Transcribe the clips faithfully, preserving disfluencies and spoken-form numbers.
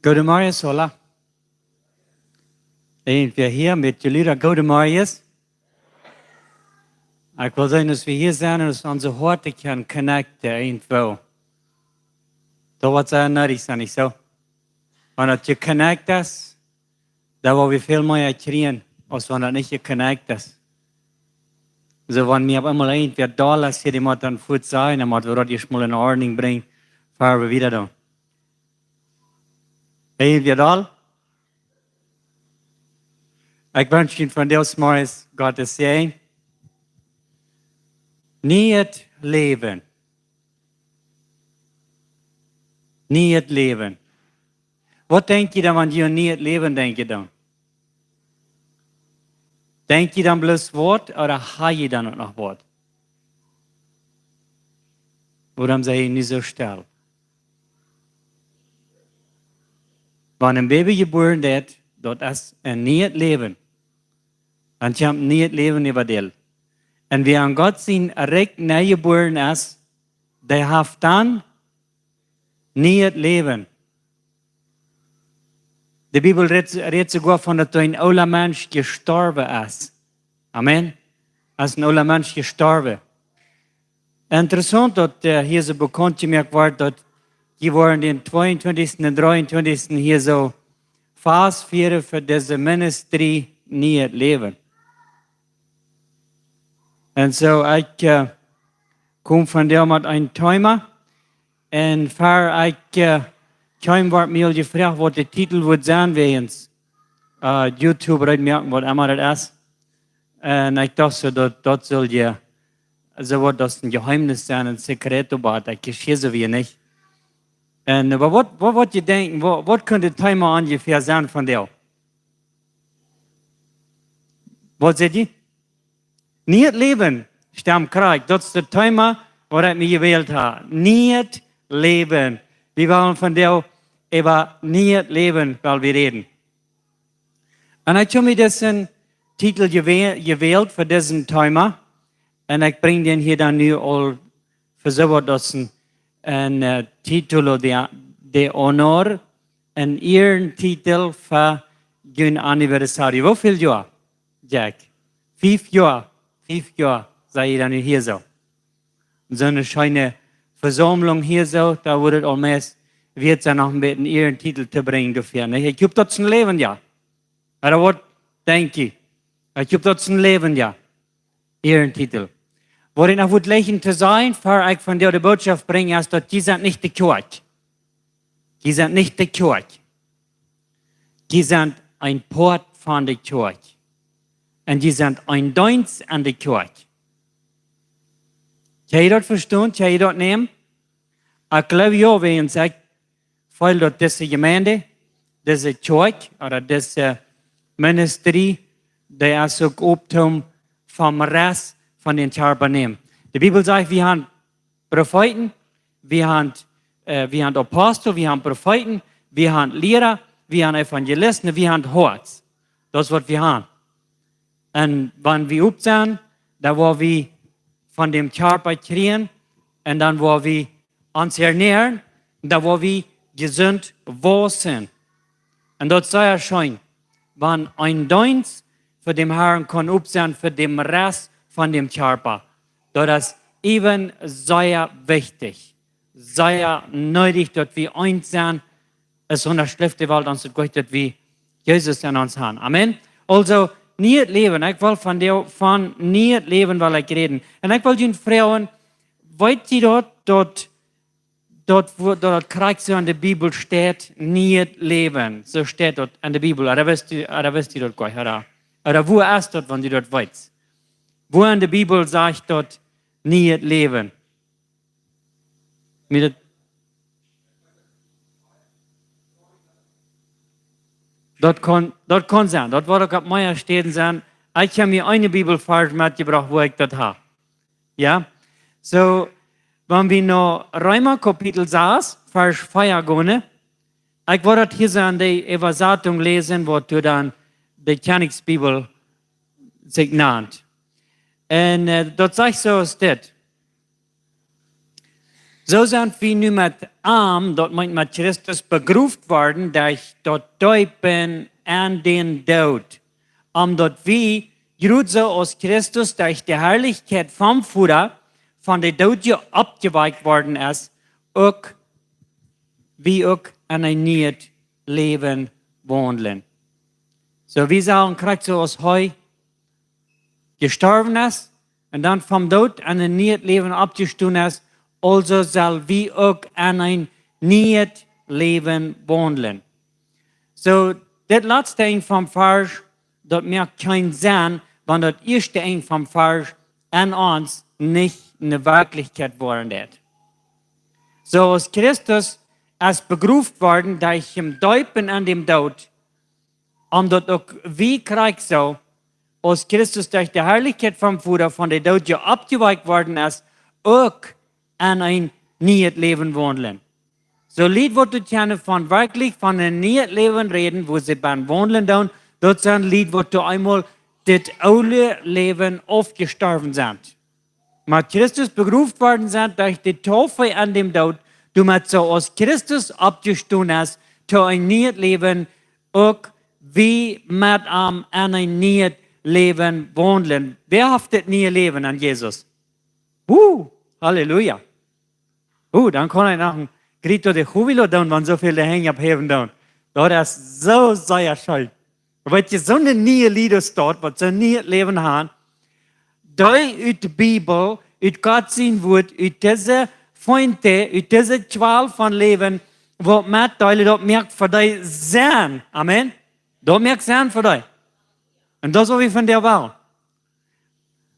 Goodemorjes, hola. Irjentwäa hia met Jelida, goodemorjes. Ekj well seenen, daut wie hia sent un daut onse Hoaten kjennen connecten irjentwoo. Daut woat sea needich sennen, nich soo? Wan daut jeconnect es, dan woa wie väl mea kjrieen, aus wan daut nich jeconnect es. Soo, wan mie opp eemol irjentwäa doll es hia, dee mott dan fuaz sajen, dan mott wie daut ieescht mol en Ordnunk brinjen, ea wie wieda doonen. Irjentwäa doll? Ekj wensch junt vondoag zemorjes Gott sienen Säajen. Nieet Läwen. Nieet Läwen. Waut denkj jie dan, wan jie aun nieet Läwen denkjen dan? Denkj jie dan bloos waut, ooda ha jie dan uk noch waut? Wuarom sie jie nu soo stell? Wan een Baby jebuaren woat, daut es een nieet Läwen. Dan kjemt nieet Läwen äwa däl. Un wäa aun Gott sien Rikj nie jebuaren es, dee haft dan nieet Läwen. De Bibel rät, rät soogoa von daut een oola Mensch jestorwen es. Amen. Es een oola Mensch jestorwen. Interessaunt daut, äh, hia soo bekaunt jemoakt woat, daut jie woaren dän tweeuntwintichsten un dreeuntwintichsten hia soo fastfieren fa dise Ministry Nieet Läwen. Un soo, ekj, äh, kom vondoag met een Thema. Un ver ekj, äh, kjeem, wort mie aul jefroacht, waut de Titel wudd sennen, wäajen, äh, YouTube, Reed moaken, waut emma daut es. Un ekj docht soo, daut, daut saul je, soo waut aus een Jeheemnis sennen, een Sekret, oba daut jeschieet soo wie nich. Un, äh, oba waut, waut, waut jie denkjen, waut, waut kunn daut Thema onjefäa sennen vondoag? Waut säd jie? Nieet Läwen, stemt krakjt. Daut es daut Thema, waut ekj mie jewält hab. Nieet Läwen. Wie wellen vondoag äwa nieet Läwen well wie räden. Un ekj hab mie disen Titel jewe-, jewält fa disen Thema. Un ekj brinj dän hia dan nu aul fa soo waut aus een, een, äh, título de, de honor, een Ierentitel fa jun Anniversario. Woo väl Joa, Jack? Fief Joa. Fief Joa, sie jie dan nu hia soo. Soone scheene Vesaumlunk hia soo, doa wudd et aul meist wieet sennen, noch een bät een Ierentitel to brinjen doafäa, nä? Ekj hop, daut es een Läwen, jo. Ooda waut denkj jie? Ekj hop, daut es een Läwen, jo. Ierentitel. Waut ekj noch wudd jleichen to sajen, ver ekj vondoag de Bootschoft brinj, es daut jie sent nich de Kjoakj. Jie sent nich de Kjoakj. Jie sent een Poat von de Kjoakj. Un jie sent een Deenst aun de Kjoakj. Kjenn jie daut vestonen? Kjenn jie daut nämen? Ekj jleew jo, wäajen ekj feel daut dise Jemeent, dise Kjoakj, ooda dise Ministry, dee es uk opp toom vom Rest von dän Kjarpa nämen. De Bibel sajcht, wie haben Profeeten, wie haben, äh, wie haben Apostel, wie haben Profeeten, wie haben Liera, wie haben Evangelisten, wie haben Hoads. Daut es waut wie haben. Un wan wie opp sent, dan woa wie von däm Kjarpa kjrieen, un dan woa wie ons ernähren, dan woa wie jesunt wausen. Un daut es sea scheen, wan een Deenst fa däm Harn kaun opp sennen fa däm Rest von däm Kjarpa. Daut es äwen sea wichtich, sea needich, daut wie eent sent, es wan de Schreft de Welt ons daut goot, daut wie Jesus en ons haben. Amen. Aulsoo, nieet Läwen. Ekj well von de, von nieet Läwen well ekj räden. Un ekj well junt froagen, weet jie daut, daut, daut, wua, daut daut krakjt soo en de Bibel steit, nieet Läwen? Soo steit daut en de Bibel. Ooda wist jie, ooda wist jie daut goa nich, ooda? Ooda wua es daut, wan jie daut weeten? Wua en de Bibel sajcht daut nieet Läwen? Mie daut, daut kaun, daut kaun sennen. Daut woat uk opp mea Städen sennen. Ekj hab mie een Bibelvarsch metjebrocht, wua ekj daut hab. Jo? Soo, wan wie no Reema Kapitel sas, Varsch vea gonen, ekj woa daut hia soo en de Äwasatunk läsen, waut doa dan de Kjennichsbibel sikj nant. Un, äh, daut sajcht soo aus dit. Soo sent wie nu met am, daut meent met Christus, begroft worden derch daut Deepen en dän Doot, om daut wie, jrod soo aus Christus derch de Harlichkjeit vom Voda von de Doodje oppjewakjt worden es, uk, wie uk en een nieet Läwen waundlen. Soo, wie sellen krakjt soo aus hee jestorwen es un dan vom Doot en een nieet Läwen oppjestonen es, aulsoo sell wie uk en een nieet Läwen waundlen. Soo, dit latste Enj vom Varsch, daut moakt kjeen Senn, wan daut ieeschte Enj vom Varsch en ons nich ne Werkjlichkjeit woaren deit. Soo aus Christus es begroft worden derch daut Deepen en dän Doot, om daut uk wie krakjt soo, aus Christus derch de Harlichkjeit vom Voda von de Doodje oppjewakjt worden es, uk en een nieet Läwen waundlen. Soo Lied, waut doa kjennen von werkjlich von een nieet Läwen räden, woo see bennen waundlen doonen, daut sent Lied, waut doa eemol dit oole Läwen aufjestorwen sent. Met Christus begroft worden sent derch de Taufe en dän Doot, doamet soo aus Christus oppjestonen es to een nieet Läwen, uk wie met am en een nieet Läwen waundlen. Wäa haft dit nieet Läwen en Jesus? Uh, Halleluja. Uh, dan kaun ekj noch een grito de jubilo doonen, wan soo väl de Henj opphäwen doonen. Daut es soo sea scheen. Weet jie, soone nieet Lied es daut, waut soon nieet Läwen haben. Dee ut de Bibel, ut Gott sien Wort, ut dise fuente, ut dise Kjwal von Läwen, waut metdeelen, daut moakt fa dee Senn. Amen. Daut moakt Senn fa dee. Un daut es waut wie von dee wellen.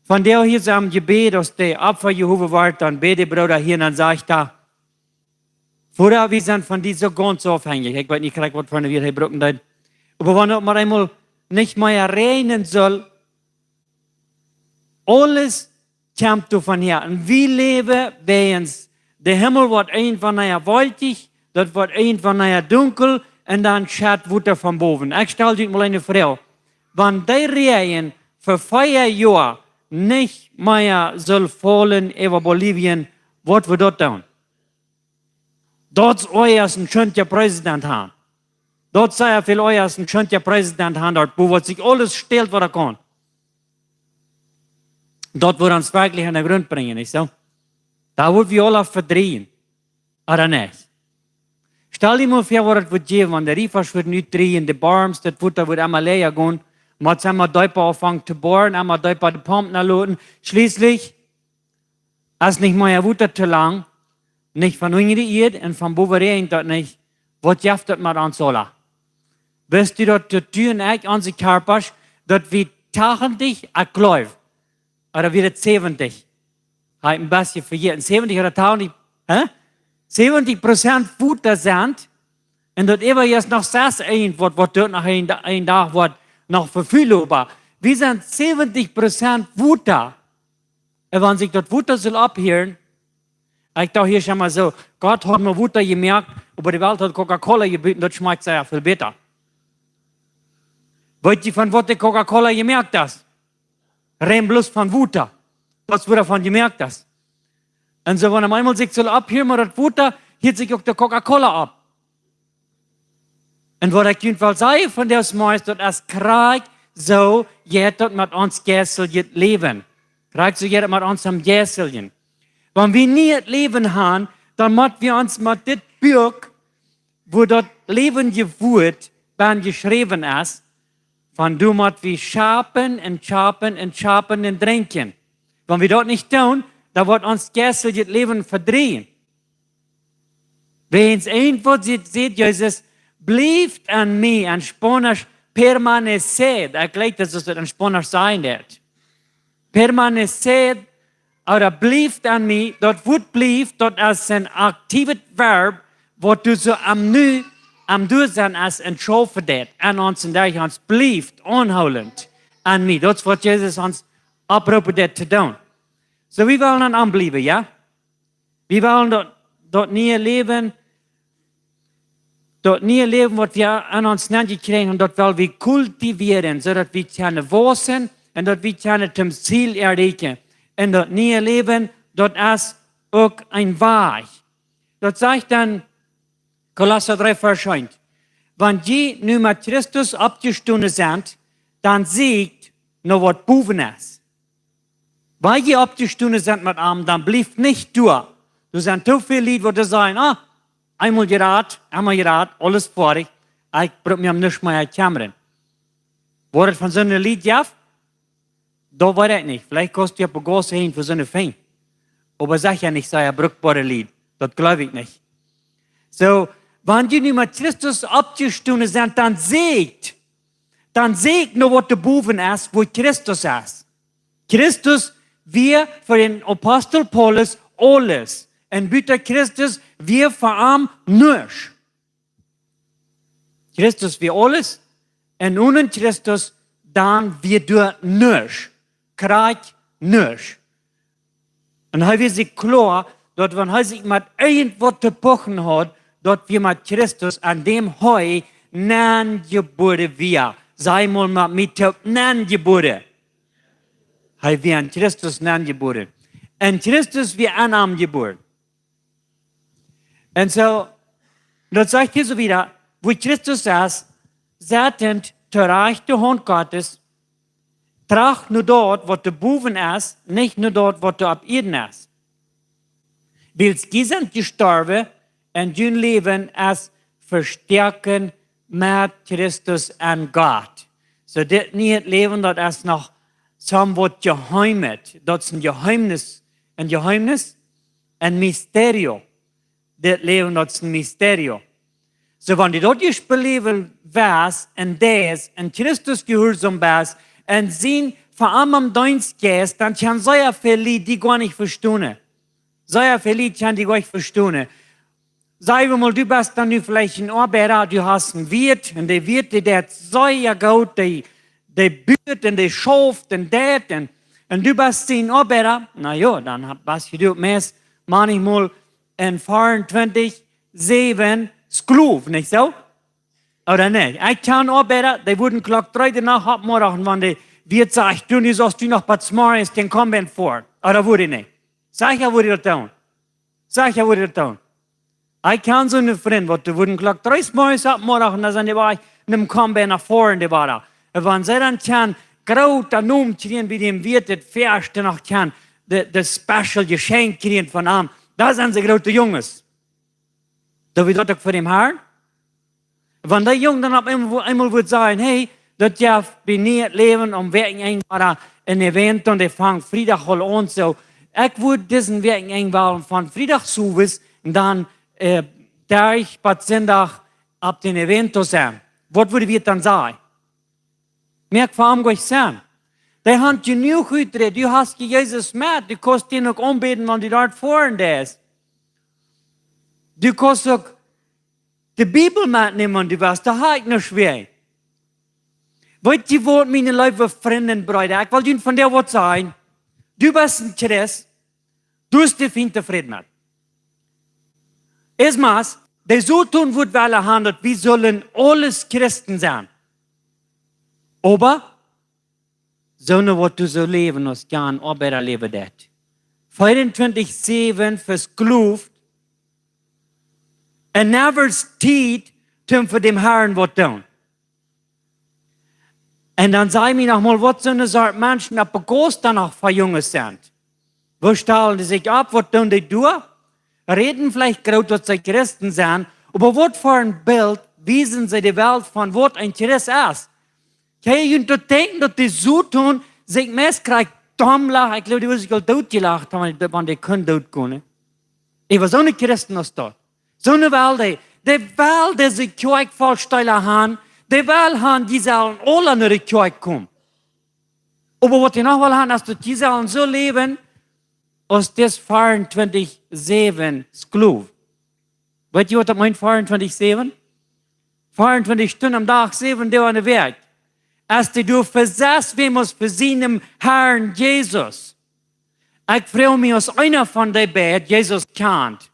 Von dee hia soo aum Jebäd, aus dee Opfa jehowen woat, dan bät de Brooda hia un dan sajcht hee: Voda, wie sent von die soo gaunz aufhenjich. Ekj weet nich krakjt, waut fa een Wieed hee brucken deed. Oba wan daut mau eemol nich mea räajnen saul, aules kjemt doavon häa. Un wie läwen, wäajens de Himmel woat irjentwanea wolkjich, daut woat irjentwanea dunkel, un dan schett Wota von bowen. Ekj stal junt mol eene Froag. Wan dee Räajen fa vea Joa nich mea saul faulen äwa Bolivien, waut wudd daut doonen? Daut es oaja aus een schwienda Präsident haben. Daut es sea väl oaja aus een schwienda Präsident haben, daut, woo waut sikj aules stält, waut hee kaun. Daut woat ons werkjlich aun de Grunt brinjen, nich soo? Doa woa wie aula vedrieejen, ooda nich? Stal die mol väa, waut daut wudd jäwen, wan de Riefasch wudden utdrieejen, de Borms, daut Wota wudd emma läaja gonen, mau emma deepa aunfangen to boaren, emma deepa de Pomp nenloten. Schlieslich es nich mea Wota to lang, nich von unja de Ieed un von bowen räajent daut nich. Waut jeft daut met ons aula? Weetst du daut, daut du un ekj, onse Kjarpasch, daut wie tachentich, ekj jleew, ooda wia daut säwentich? Hab ekj een bät vejäten. Säwentich ooda tachentich, hä? Säwentich Prozent Wota sent, un daut äwaje es noch sas irjentwaut, waut doa noch een, een Dach woat noch vefälen, oba wie sent säwentich Prozent Wota. Un wan sikj daut Wota saul opphieren, ekj docht hia schon mol soo, Gott haud mau Wota jemoakt, oba de Welt haud Coca-Cola jebuten, daut schmakjt sea väl bäta. Weet jie, von waut de Coca-Cola jemoakt es? Rein bloos von Wota. Daut es, woo doavon jemoakt es. Un soo, wan eemol sikj saul opphieren met daut Wota, hieet sikj uk de Coca-Cola opp. Un waut ekj junt well sajen von dise Morjes, daut es krakjt soo jeit daut met ons jeisteljet Läwen. Krakjt soo jeit daut met ons aum jeisteljen. Wan wie nieet Läwen haben, dan mott wie ons met dit Buak, woo daut läwendje Wort bennen jeschräwen es, von doa mott wie schapen un schapen un schapen un drinkjen. Wan wie daut nich doonen, dan woat ons jeisteljet Läwen vedrieejen. Wäajens eent waut sajcht, sajcht Jesus: Blieft en mie, en Spaunisch permaneced. Ekj jleew, daut es waut en Spaunisch sajen deit. Permaneced, ooda blieft en mie, daut Wort blieft, daut es een aktiewet Verb, waut doa soo aum nu, aum Doasennen es un schaufen deit. En ons un derch ons, blieft aunhoolent en mie. Daut es waut Jesus ons opproopen deit to doonen. Soo, wie wellen aun am bliewen, jo? Wie wellen daut, daut nieet Läwen, daut nieet Läwen, waut wie en ons nenjekjräajen haben, daut well wie kultivieren, soo daut wie kjennen wausen un daut wie kjennen toom Ziel erreichen. Un daut nieet Läwen, daut es uk een Wajch. Daut sajcht dan Kolossa dree Varsch eent: Wan jie nu met Christus oppjestonen sent, dan sieekjt no waut bowen es. Wan jie oppjestonen sent met am, dan blieft nich doa. Doa sent too väl Lied, waut doa sajen: Ah, eemol jerat, eemol jerat, aules foadich. Ekj bruk mie om nuscht mea kjemmren. Woat et von soone Lied jeef? Daut weet ekj nich. Veleicht kaust du opp de Gauss han fa soone Fien. Oba secha nich sea brukboare Lied. Daut gleew ekj nich. Soo, wan jie nu met Christus oppjestonen sent, dan sieekjt. Dan sieekjt no waut doa bowen es, wua Christus es. Christus wia fa dän Apostel Paulus aules. Un buta Christus wia fa am nuscht. Christus wia aules. Un onen Christus, dan wia doa nuscht. Krakjt nuscht. Un hee wia sikj kloa, daut wan hee sikj met irjentwaut to puchen haud, daut wia met Christus, aun däm hee nenjebuaren wia. Saj mol met mie toop: nenjebuaren. Hee wia en Christus nenjebuaren. Un Christus wia en am jebuaren. Un soo, daut sajcht hia soo wieda: Wua Christus es, sett to rajchte Haunt Gottes, tracht no daut, waut doa bowen es, nich no daut, waut doa opp Ieed es. Wiels jie sent jestorwen un jun Läwen es vestoaken met Christus en Gott. Soo, dit niee Läwen, daut es noch somewhat jeheemt. Daut es een Jeheemnis, een Jeheemnis, een Mysterio. Dit Läwen, daut es een Mysterio. Soo, wan du daut ieescht beläwen woascht un deist un Christus jehuarsom best un sien fa am em Deenst jeist, dan kjennen sea väl Lied die goanich vestonen. Sea väl Lied kjennen die goanich vestonen. Saj wie mol, du best dan nu veleicht een Oabeida, du hast een Wieet, un dee Wieet, dee deit sea goot, dee, dee buat un dee schauft un deit, un, un du best sien Oabeida, na jo, dan ha-, best du meist maunchmol een veeauntwintich säwen Sklow, nich soo? Ooda nä? Ekj kjan Oabeida, dee wudden Klock dree de Nacht oppmoaken, wan de Wieet sajcht: Du, nu saust du noch bat zemorjes dän Kombajn foaren. Ooda wudd dee nich? Secha wudd dee daut doonen. Secha wudd dee daut doonen. Ekj kjan soone Frind, waut dee wudden Klock dree zemorjes oppmoaken, dan sent dee wajch, no däm Kombajn no foaren, dee wada. Un wan see dan kjennen grooten Nomen kjrieen bie däm Wieet, daut ieeschte noch kjennen, de, de special Jeschenkj kjrieen von am, dan sent see groote Junges. Daut wie daut uk fa däm Harn. Wan dee Jung dan opp eemol, eemol wudd sajen: Hey, daut jeft bie mie daut Läwen om Wäakjenenj wada een Event un dee fangt Friedach aul aun, soo. Ekj wudd disen Wäakjenenj wellen von Friedach sowes un dan, äh, derch bat Sindach opp dän Event to sennen. Waut wudd wie dan sajen? Moakt fa am goanich Senn. Dee han jenuach utjeräd. Du hast je Jesus met. Du kaust dän uk aunbäden, wan du doa foaren deist. Du kaust uk de Bibel metnämen, wan du west. Doa ha ekj nuscht wäajen. Weet jie waut, miene leewe Frind un Breeda? Ekj well junt vondoag waut sajen. Du best een Christ. Du best doa tofräd met. Es mea, de Soton wudd wellen han, daut wie sellen aules Christen sennen. Oba soone, waut doa soo läwen, aus Jan Oabeida läwen deit. Veeauntwintich säwen vesklowt. Un never tiet, toom fa däm Harn waut doonen. Un dan saj mie noch mol, waut soone Sort Menschen opp de Gauss dan noch fa Junges sent. Woo stalen dee sikj opp? Waut doonen dee doa? Räden veleicht groot, daut see Christen sent, oba waut fa een Bilt wiesen see de Welt von waut een Christ es? Kjenn jie junt daut denkjen, daut de Soton sikj meist krakjt domm lacht? Ekj gloow, dee wudd sikj aul dootjelacht haben, wan dee kunn dootgonen. Äwa soone Christen aus daut. Soone well dee, dee well dise Kjoakj voll Steela han, dee well han, dee sellen aula no de Kjoakj komen. Oba waut dee noch well han, es daut dee sellen soo läwen, aus dis veeauntwintich säwen Sklow. Weet jie, waut daut meent, veeauntwintich säwen? Veeauntwintich Stunden aum Dach, säwen Doag enne Wäakj. Aus dee doa vesess, wäm aus fa sienem Harn Jesus. Ekj froag mie, aus eena von dee beid Jesus kjant.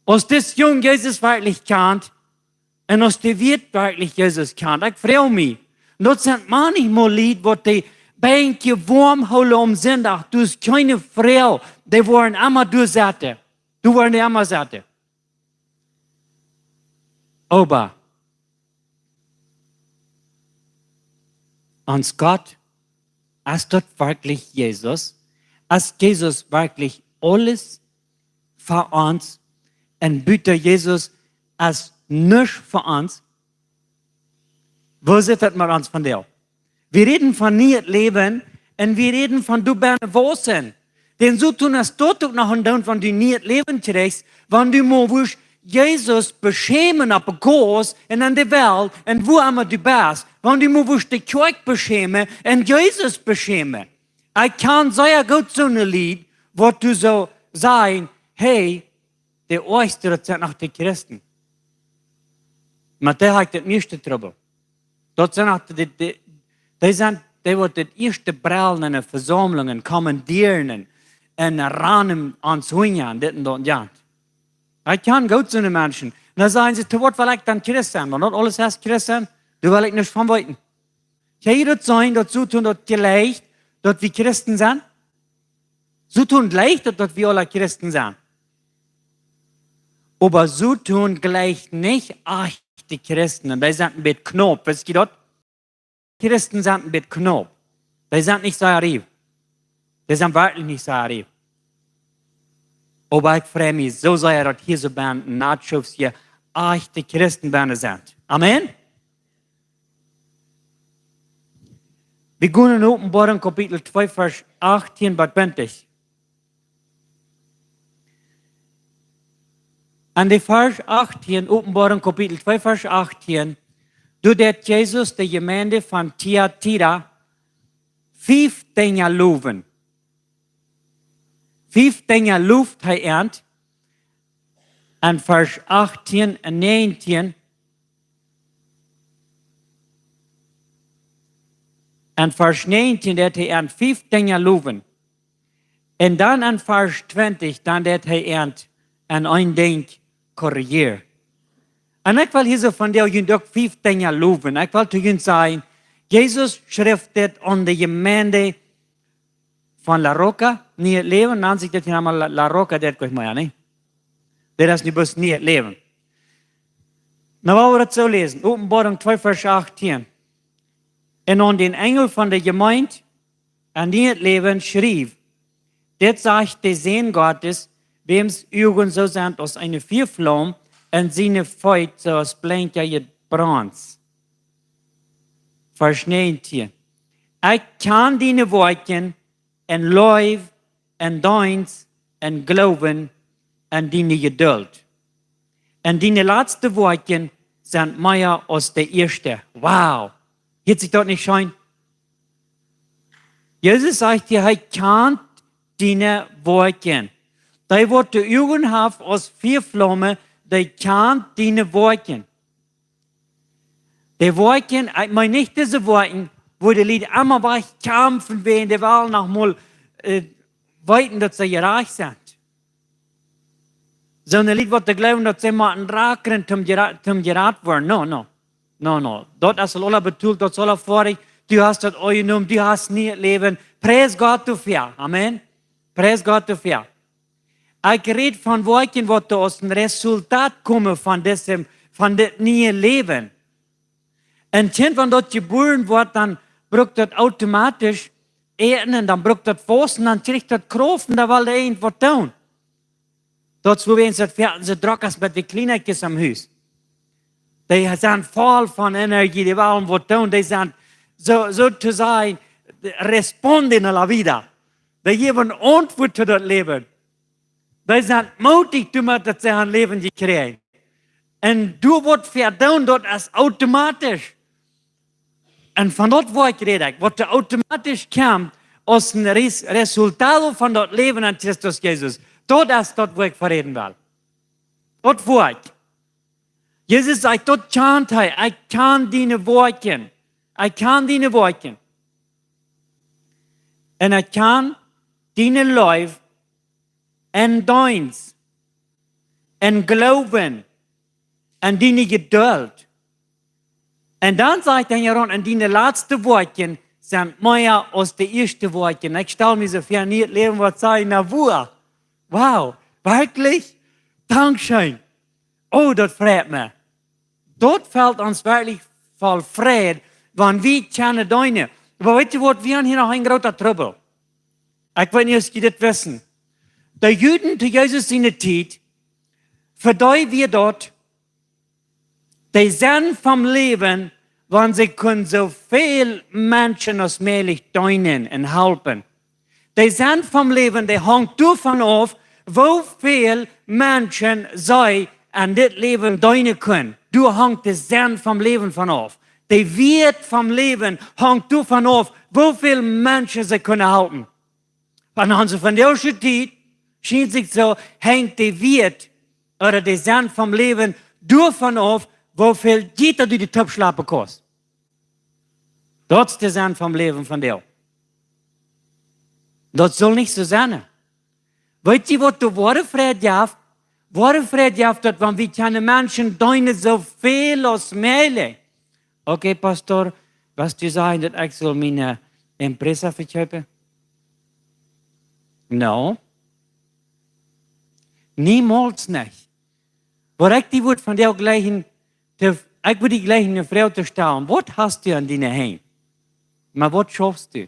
Aus dis Jung Jesus werkjlich kjant, un aus dee Wieet werkjlich Jesus kjant. Ekj froag mie. Un daut sent maunchmol Lied, waut dee, Benkje woam hoolen aum Sindach, du hast kjeene Froag, dee woaren emma doa sitten. Dee woaren emma sitten. Oba ons Gott, es daut werkjlich Jesus? Es Jesus werkjlich aules fa ons? Un buta Jesus es nuscht fa ons? Woo sitt daut met ons vondoag? Wie räden von nieet Läwen un wie räden von doabennen wausen. Dan soo tun aus daut uk noch een Doon von du nieet Läwen kjrichst, wan du mau wurscht Jesus beschämen opp de Gauss un aun de Welt un wua emma du best, wan du mau wurscht de Kjoakj beschämen un Jesus beschämen. Ekj kjan sea goot soone Lied, waut du soo sajen, hey, de oajste, daut sent noch de Christen. Oba dee haben daut mieeschte Trubbel. Daut sent noch de, de, dee sent, dee waut daut ieeschte brellen enne Vesaumlungen, kommandieren un, un ranen ons hunjaren, dit un daut un jant. Ekj kjan goot soone Menschen. Un dan sajen see, to waut well ekj dan Christ sennen? Wan daut aules es Christ sennen, doa well ekj nuscht von weeten. Kjenn jie daut seenen, daut soo tun daut jleicht, daut wie Christen sent? Soo tun jleicht daut, daut wie aule Christen sent. Oba soo tun jleicht nich echte Christen. Un dee sent een bät knaup, weetst du daut? Christen sent een bät knaup. Dee sent nich sea riep. Dee sent werkjlich nich sea riep. Oba ekj frei mie soo sea, daut hia soo bennen, Nachos hia, echte Christen bennen sent. Amen. Wie gonen en Openboarunk Kapitel twee, Varsch achtieen bat twintich. En de Varsch achtieen, Openboarunk Kapitel twee, Varsch achtieen, doa deed Jesus de Jemeent von Thyatira fief Dinja lowen. Fief Dinja lowd hee an. En Varsch achtieen un näajentieen. En Varsch näajentieen deed hee an fief Dinja lowen. Un dan en Varsch twintich, dan deed hee an, an een Dinkj korrigieren. Un ekj well hia soo vondoag junt uk fief Dinja lowen. Ekj well to junt sajen, Jesus schrift dit aun de Jemeent von La Roca, Nieet Läwen, nant sikj dit hia emol La, La Roca, dit kjikj mau aun, nä? Dit es nu bloos Nieet Läwen. Nu, woa wie daut soo läsen? Openboarunk twee, Varsch achtieen. Un aun dän Enjel von de Jemeent en Nieet Läwen schriew: Dit sajcht de Sän Gottes, wäms Uagen soo sent aus eene Fiaflaum un siene Feet soo aus Blenkja Brons. Varsch näajentieen. Ekj kjan diene Woakjen, un Leew, un Deenst, un Gloowen, un diene Jeduld. Un diene latste Woakjen sent mea aus de ieeschte. Wow. Hieet sikj daut nich scheen? Jesus sajcht hia, hee kjant diene Woakjen. Dee waut de Uagen haft aus Fiaflaumen, dee kjant diene Woakjen. De Woakjen, ekj meen nich dise Woakjen, wua de Lied emma wajch kjamfen, wäajen dee wellen noch mol, äh, weeten, daut see jerajcht sent. Soone Lied, waut dee jleewen, daut see motten rakren, toom jera-, toom jerat woaren. No, no. No, no. Daut es aul aula betolt, daut es aula foadich. Du hast daut aunjenomen, du hast Nieet Läwen. Pries Gott doafäa. Amen. Pries Gott doafäa. Ekj räd von Woakjen, waut doa aus een Resultat komen von disem, von dit niee Läwen. Een Kjint, wan daut jebuaren woat, dan brukt daut automatisch Äten un dan brukt daut Fausten, dan kjricht daut Krauft un dan well daut irjent waut doonen. Daut es, woo wie ons daut vestonen, soo drock aus bie de Kjlieekjes aum Hus. Dee sent voll von Energie, dee wellen waut doonen, dee sent soo, soo to sajen, responden a la vida. Dee jäwen Auntwuat to daut Läwen. Dee sent mootich doamet, daut see haben Läwen jekjräajen. Un du waut vestonen, daut es automatisch. Un von daut Wuat räd ekj, waut doa automatisch kjemt aus een Res-, Resultat von daut Läwen aun Christus Jesus. Daut es daut, wua ekj von räden well. Daut Wuat. Jesus sajcht, daut kjant hee, ekj kjan diene Woakjen. Ekj kjan diene Woakjen. Un ekj kjan diene Leew un Deenst un Gloowen un diene Jeduld. Un dan sajcht hee hia, un diene latste Woakjen sent mea aus de ieeschte Woakjen. Ekj stal mie soo väa, nie daut Läwen woat sennen, na woo? Wow, werkjlich? Dankscheen. Oh, daut freit mie. Daut felt ons werkjlich voll Fräd, wan wie kjennen deenen. Oba weet jie waut, wie haben hia noch een grooten Trubbel. Ekj weet nich aus jie dit weeten. De Juden to Jesus siene Tiet, fa dee wia daut de Senn vom Läwen, wan see kunnen soo väl Menschen aus mäajlich deenen un halpen. De Senn vom Läwen, dee hangt doavon auf, woo väl Menschen see en dit Läwen deenen kunnen. Doa hangt de Senn vom Läwen von auf. De Wieet vom Läwen hangt doavon auf, woo väl Menschen see kunnen halpen. Wan onse vondoagsche Tiet, schient sikj soo, hangt de Wieet ooda de Senn vom Läwen doavon auf, woo väl Jelt du die toopschlapen kaust. Daut es de Senn vom Läwen vondoag. Daut saul nich soo sennen. Weet jie waut de woare Fräd jeft? Woare Fräd jeft daut, wan wie kjennen Menschen deenen soo väl aus mäajlich. Okay, Pastor, waut du sajen, daut ekj saul miene Empresa vekjeepen? No. Niemols nich. Waut ekj die wudd vondoag jlikjen, de, ekj wudd die jlikjen eene Froag to stalen. Waut hast du aun diene Henj? Oba waut schaufst du?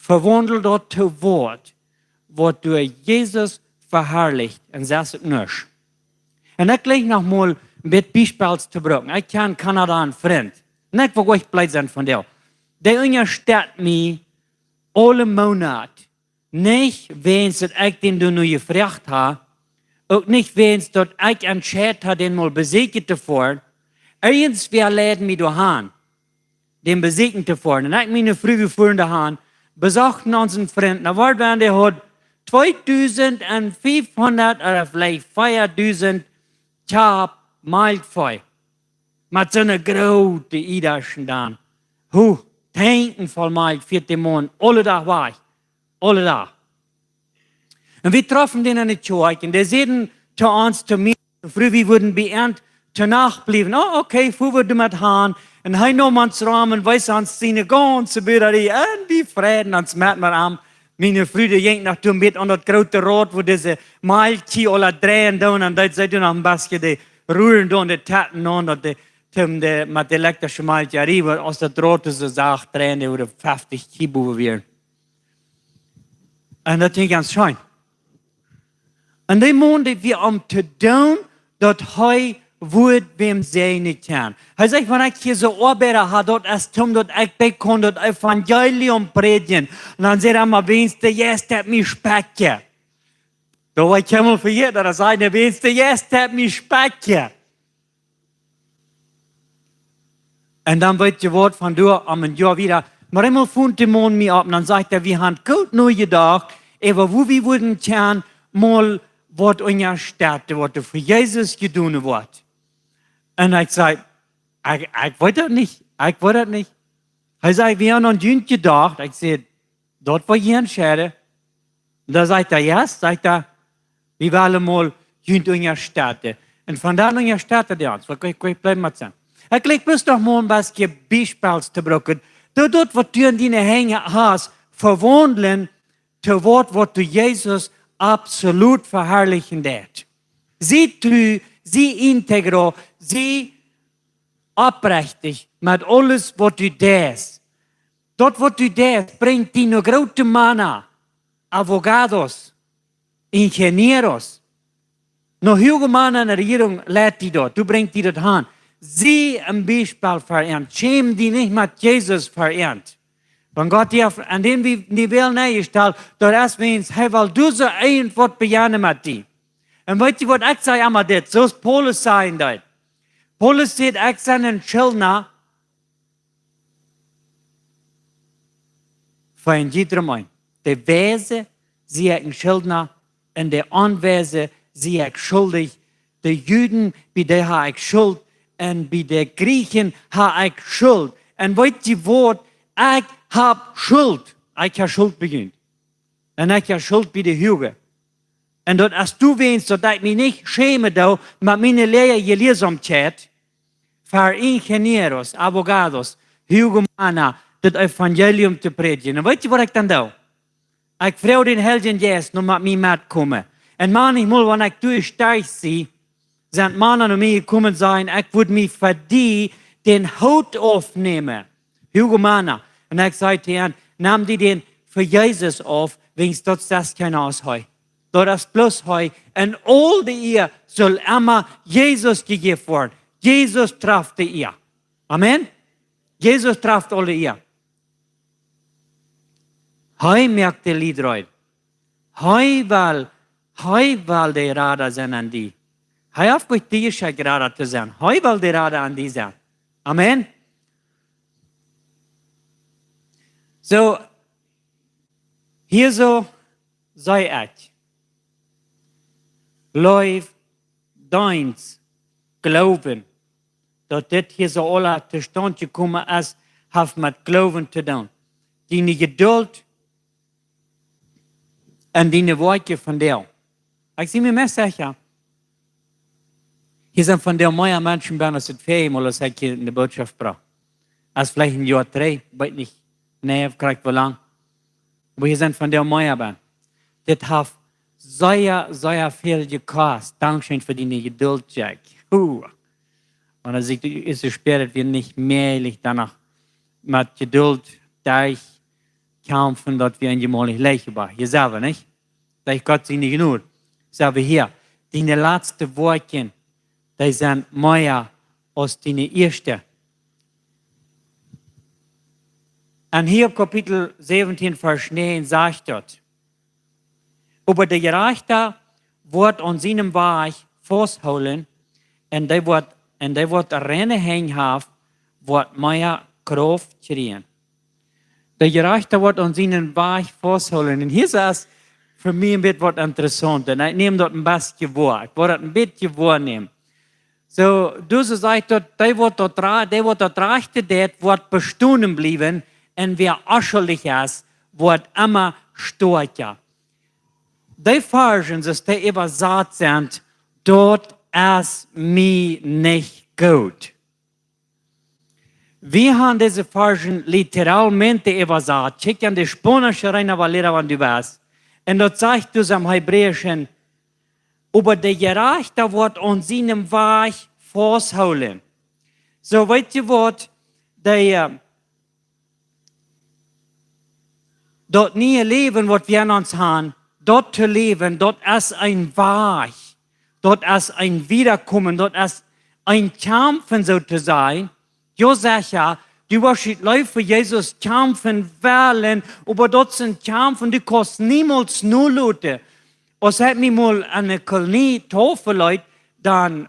Vewaundel daut to waut, waut doa Jesus veharlicht un sest et nuscht. Un ekj jlikj noch mol een bät Biespels to brucken. Ekj kjan Kanada een Frint. Un ekj wull uk blied sennen vondoag. Dee unjastett mie aule Moonat. Nich wäajens daut ekj dän doa nu jefroacht ha, uk nich wäajens daut ekj entscheet ha, dän mol besieekjen to foaren. Irjentwäa leid mie doahan, dän besieekjen to foaren. Un ekj, miene Fru, wie foaren doahan, besochten onsen Frint. Na, woat, wan dee haud tweedusent un fiefhundat ooda veleicht veadusent Kjap Malkj fa. Met soone groote Iedaschen dan. Hu, Tankjen voll Malkj fa dän Maun, aule Dach wajch. Aule Dach. Un wie troffen dän enne Kjoakj. Un dee säden to ons, to miene Fru, wie wudden bie an to Nacht bliewen. Oh, okay, fuaren wie doamet han. Un hee neem ons rom un wees ons siene gaunze Buarerie. Un wie freiden ons met, met am. Miene Fru, dee jinkj noch doa met aun daut groote Rot, wua dise Malkj aula dreien doonen. Un daut see doa noch een bät de Ruaren doa aun de Taten aun, daut dee, toom dee, met de elektrische Malkj, jo, dee, aus daut Rot soo sacht dreien, dee wudden feftich Kilo wieren. Un daut jinkj gaunz scheen. Un dee Maun, dee wia om to doonen, daut hee wudd wäm säajnen kjennen. Hee sajcht, wan ekj hia soo Oabeida ha, daut es toom daut ekj bie kaun daut Evangelium prädjen. Un dan säd hee emma, wiens de Jeist haft mie spekjen. Daut wull ekj emol vejäten, daut hee säd, wiens de Jeist haft mie spekjen. Un dan weet jie waut, von doa aun een Joa wieda. Mau emol funk dee Maun mie opp un dan sajcht hee, wie haben goot nojedocht, äwa woo wie wudden kjennen mol waut unjastetten, waut doa fa Jesus jedonen woat. Un ekj säd, ekj, ekj weet daut nich, ekj weet daut nich. Hee säd, wie haben aun junt jedocht. Ekj säd, daut woa jie entscheiden. Un dan sajcht hee, yes, sajcht hee, wie wellen mol junt unjastetten. Un von dan unjastett hee ons. Waut ekj, ekj blift met sennen. Ekj jlikj bloos noch mol een bät Biespels to brucken. Doo daut, waut du aun diene Henj hast, vewaundlen to waut, waut doa Jesus absolut veharlichen deit. Sie tru, sie integro, sie oprechtich met aules, waut du deist. Daut, waut du deist, brinjt die no groote Mana, Abogados, Ingenieros. No huage Mana enne Rejierunk leit die daut. Du brinjst die daut han. Sie een Biespel fa an. Schäm die nich met Jesus fa an. Wan Gott die haft, aun dän wie, die Welt nenjestalt, daut es, wiens hee well, du soo irjentwaut bejennen met die. Un weet jie waut, ekj saj emma dit, soo aus Paulus sajen deed. Paulus säd, ekj sie een Schildna fa een jiedrem een. De Weise sie ekj een Schildna, un de Onweise sie ekj schuldich. De Juden, bie dee ha ekj Schult, un bie de Griechen ha ekj Schult. Un weet jie waut, ekj hab Schult. Ekj hab Schult bie junt. Un ekj hab Schult bie de Huage. Un daut es doawäajen, daut ekj mie nich schämen doo, met miene Lia-, Jeliersomkjeit, fa Ingenieros, Abogados, huage Mana, daut Evangelium to prädjen. Un weet jie, waut ekj dan doo? Ekj froag dän Heiljen Jeist, no met mie metkomen. Un maunchmol, wan ekj derch sie, sent Mana no mie jekomen, sajen: "Ekj wudd mie fa die dän Hoot aufnämen, Hugo Mana." Un ekj säd to an: "Nemm die dän fa Jesus auf, wiels daut es kjeena aus hee. Daut es bloos hee. Un aul de Ea saul emma Jesus jejäft woaren. Jesus traft de Ea." Amen. Jesus traft aul de Ea. Hee moakt de Lied rein. Hee well, hee well de Rada sennen aun die. Hee haft nich die jeschekjt, Rada to sennen. Hee well de Rada aun die sennen. Amen. Soo, hia soo säd ekj: Leew, Deenst, Gloowen. Daut dit hia soo aula tostaunt jekomen es, haft met Gloowen to doonen. Diene Jeduld un diene Woakjen vondoag. Ekj sie mie meist secha, hia sent vondoag mea Menschen bennen aus daut väaje Mol, aus ekj hia de Norecht brocht. Aus veleicht een Joa trigj, weet nich, nä, krakjt woo lang. Oba hia sent vondoag mea bennen. Dit haft sea, sea väl jekost. Dankscheen fa diene Jeduld, Jack. Huh. Wan ekj soo spieed, daut wia nich mäajlich, dan noch met Jeduld derchkjamfen, daut wia een jemolich Leichtenbach. Jie seenen, nich? Derch Gott siene Jnod. Soo wie hia, diene latste Woakjen, dee sent mea aus diene ieeschte. Un hia opp Kapitel säwentieen, Varsch näajen sajcht daut: "Oba de Jerajchta woat aun sienen Wajch fausthoolen, un dee woat, un dee woat reine Henj haben, woat mea Krauft kjrieen." De Jerajchta woat aun sienen Wajch fausthoolen. Un hia es fa mie een bät waut interessaunt. Un ekj näm daut een bät woa. Ekj woa daut een bät woanämen. Soo, doa sajcht daut, dee waut daut ra-, dee waut daut rajchte deit, woat bestonen bliewen, un wäa onschullich es, woat emma stoakja. Dee Varschen, soo aus dee äwasat sent, daut es mie nich goot. Wie haben dise Varschen literalmente äwasat. Kjikj aun de Spaunische Reina Valera, wan du west. Un daut sajcht doa em Hebräischen: "Oba de Jerajchta woat aun sienen Wajch fausthoolen." Soo, weet jie waut, dee, äh, daut niee Läwen, waut wie aun ons haben, daut to läwen, daut es een Wajch, daut es een Wiedakomen, daut es een Kjamfen, soo to sajen. Jo, secha, du woascht diene Leew fa Jesus kjamfen wellen, oba daut es een Kjamfen, du kaust niemols noloten. Aus ekj mie mol aun eene Kolonie taufen leet, dan,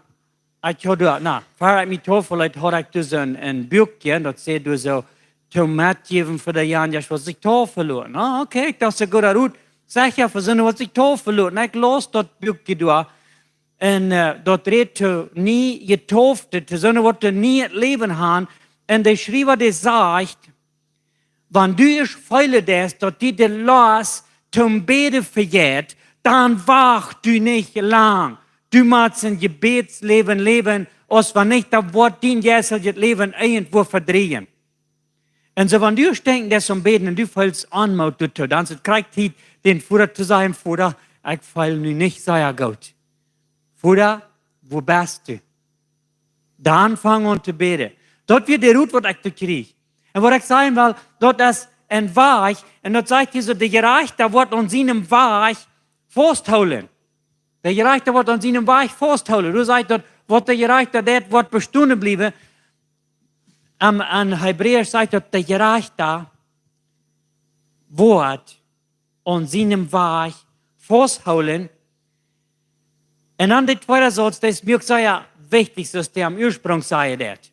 ekj haud doa, na, ver ekj mie taufen leet, haud ekj doa een, een Buakje, daut säd doa soo, toom metjäwen fa de Jan, jo, waut sikj taufen loten. Na, okay, ekj docht, soo goot daut rut. Secha, fa soone, waut sikj taufen loten. Ekj laus daut Buakje doa. Un, äh, daut rät to nie Jetaufte, to soone, waut doa nie daut Läwen haben. Un de Schriewa, dee sajcht, wan du ieescht feelen deist, daut die de Lost toom Bäden vejeit, dan wacht du nich lang. Du motst een Jebädsläwen läwen, aus wan nich, dan woat dien jeisteljet Läwen irjentwua vedrieejen. Un soo, wan du denkjst, daut es om bäden un du feelst Oamoot doatoo, dan es daut krakjt Tiet, dän Voda to sajen: "Voda, ekj feel nu nich sea goot. Voda, wua best du?" Dan fang aun to bäden. Daut wia de Rot, waut ekj doa kjrieech. Un waut ekj sajen well, daut es een Wajch, un daut sajcht hia soo, de Jerajchta woat aun sienen Wajch fausthoolen. De Jerajchta woat aun sienen Wajch fausthoolen. Doa sajcht daut, waut de Jerajchta deit, woat bestonen bliewen. Aun, aun Hebräisch sajcht daut, de Jerajchta woat aun sienen Wajch fausthoolen. Un dan de tweede Sauz, daut es mie uk sea wichtich, soo aus dee aum Uasprunkj säd daut.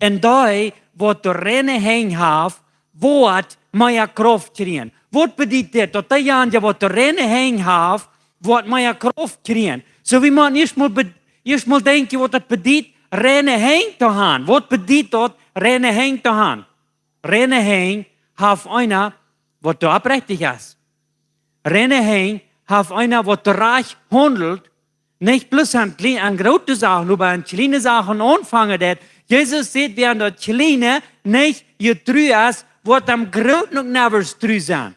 Un dee, waut de reine Henj haft, woat mea Krauft kjrieen. Waut bediet dit? Daut dee jana, waut de reine Henj haft, woat mea Krauft kjrieen. Soo, wie motten ieescht mol be-, ieescht mol denkjen, waut daut bediet, reine Henj to haben. Waut bediet daut, reine Henj to haben? Reine Henj haft eena, waut doa oprechtich es. Reine Henj haft eena, waut rajcht haundelt, nich bloos aun kjlie-, aun groote Sachen, oba aun kjliene Sachen aunfangen deit. Jesus sajcht, wäa aun daut Kjliene nich jetru es, woat am grooten uk never tru sennen.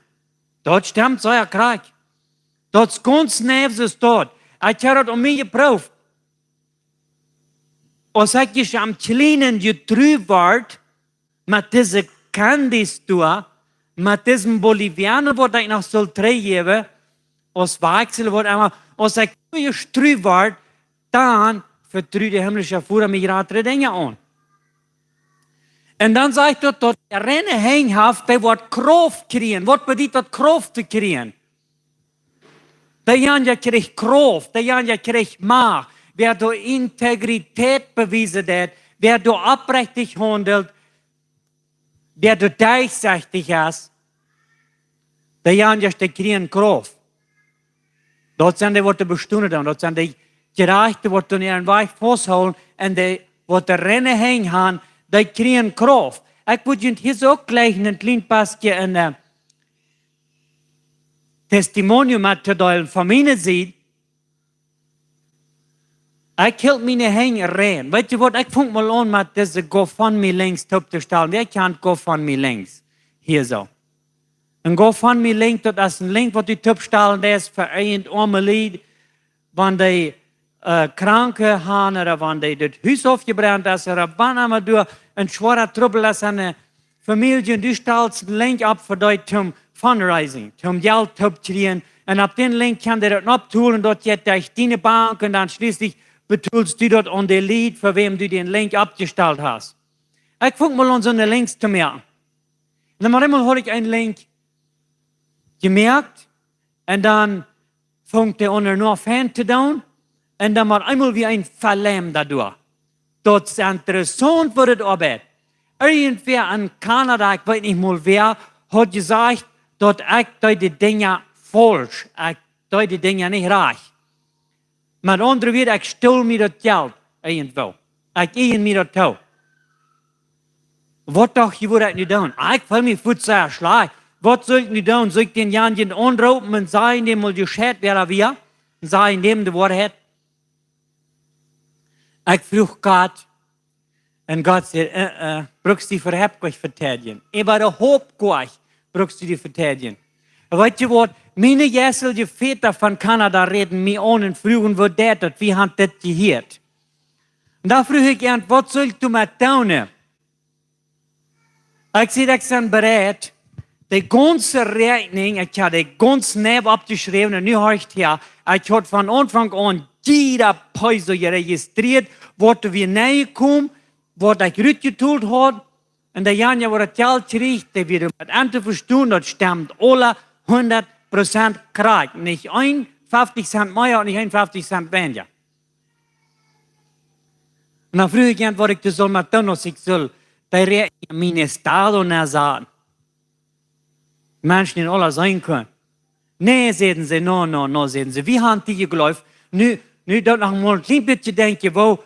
Daut stemt sea krakjt. Daut es gaunz never es daut. Ekj hab daut aun mie jeprooft. Aus ekj ieescht aum kjlienen tru wort, met dise Candy Store, met disen Boliviano, waut ekj noch sull trigjjäwen, aus Wajchsel, waut emma, aus ekj ieescht tru wort, dan vetrud de himlische Voda mie jratre Dinja aun. Un dan sajcht daut, daut de reine Henj haft, dee woat Krauft kjrieen. Waut bediet daut, Krauft to kjrieen? Deejanja kjricht Krauft, deejanja kjricht Macht. Wäa doa Integrität bewiesen deit, wäa doa oprechtich haundelt, wäa doa derchsechtich es, deejanja, dee kjrieen Krauft. Daut sent dee, waut doa bestonen doonen. Daut sent dee Jerajchte, waut doa äaren Wajch fausthoolen. Un dee, waut de reine Henj han, dee kjrieen Krauft. Ekj wudd junt hia soo jlikj een kjlien bät een, äh, Testimonium mettodeelen von miene Sied. Ekj hilt miene Henj rein. Weetst du waut, ekj funk mol aun met dise GoFundMe Links toop to stalen. Wäa kjant GoFundMe Links? Hia soo. Een GoFundMe Link, daut es een Link, waut du toop stalen deist fa irjent oame Lied, wan dee, äh, Kranke han, ooda wan dee daut Hus aufjebrent es, ooda wan emma doa een schwoara Trubbel es, un, äh, Famielje, un du stalst een Link opp fa dee toom Fundraising, toom Jelt toop kjrieen. Un opp dän Link kjennen dee daut opptolen, daut jeit derch diene Bank, un dan schlieslich betolst du daut aun de Lied, fa wäm du dän Link oppjestalt hast. Ekj funk mol aun soone Links to moaken. Un dan mau eemol haud ekj een Link jemoakt, un dan funk dee aun noch fein to doonen, un dan mau eemol wia een Veläm doaderch. Daut es interessaunt, woo daut oabeid. Irjentwäa en Kanada, ekj weet nich mol wäa, haud jesajcht, daut ekj deed de Dinja faulsch, ekj deed de Dinja nich rajcht. Met aundre Wieed, ekj stool mie daut Jelt irjentwoo. Ekj ieejend mie daut too. Waut docht jie, waut ekj nu doonen? Ah, ekj feel mie fuaz sea schlajcht. Waut sull ekj nu doonen? Sull ekj dänjanjen aunroopen un sajen, däm mol jescheit, wäa daut wia? Un sajen däm de Woarheit? Ekj fruach Gott. Un Gott säd, äh, äh, brukst die äwahaupt nich veteidjen. Äwahaupt nich brukst du die veteidjen. Un weetst du waut? Miene jeistelje Väta von Kanada räden mie aun un fruagen, woo daut, daut wie han dit jehieet. Un dan fruach ekj an, waut sull ekj doamet doonen? Ekj säd, ekj sie bereit, de gaunze Räakjnunk, ekj haud dee gaunz neu oppjeschräwen un nu horcht hia, ekj haud von Aunfank aun jieda Peso jerejistrieet, waut doa wia nenjekomen, waut ekj rutjetolt haud, un dänjanja, waut daut Jelt kjrieech, dee wia met aun to vestonen, daut stemt aula hundat Prozent krakjt. Nich een fefstich Cent mea un nich een fefstich Cent weinja. Un dan fruach ekj an, waut ekj doa sull met doonen, aus ekj sull dee Räakjnunk en mien Estado nensaten. Menschen, dee aules seenen kunnen. Nä, säden see, no, no, no, säden see. Wie han die jejleeft. Nu, nu daut noch mol een kjlien bät denkjen, woo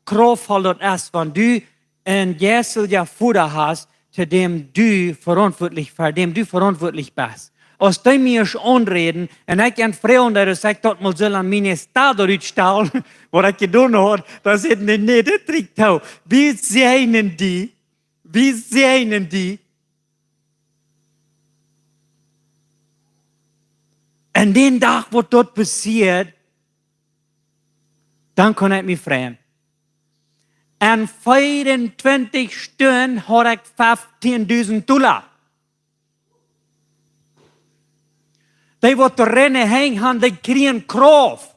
kraftvoll daut es, wan du een jeistelja Voda hast, to däm du verauntwuatlich, fa däm du verauntwuatlich best. Aus dee mie aunräden un ekj an froag, daut ekj daut mol sull en mien Estado utstalen, waut ekj jedonen haud, dan säden dee, nä, daut rieekjt too. Wie seenen die, wie seenen die. Un dän Dach, waut daut passieed, dan kunn ekj mie freien. En veeauntwintich Stunden haud ekj fefteendusent Dolla. Dee, waut de reine Henj han, dee kjrieen Krauft.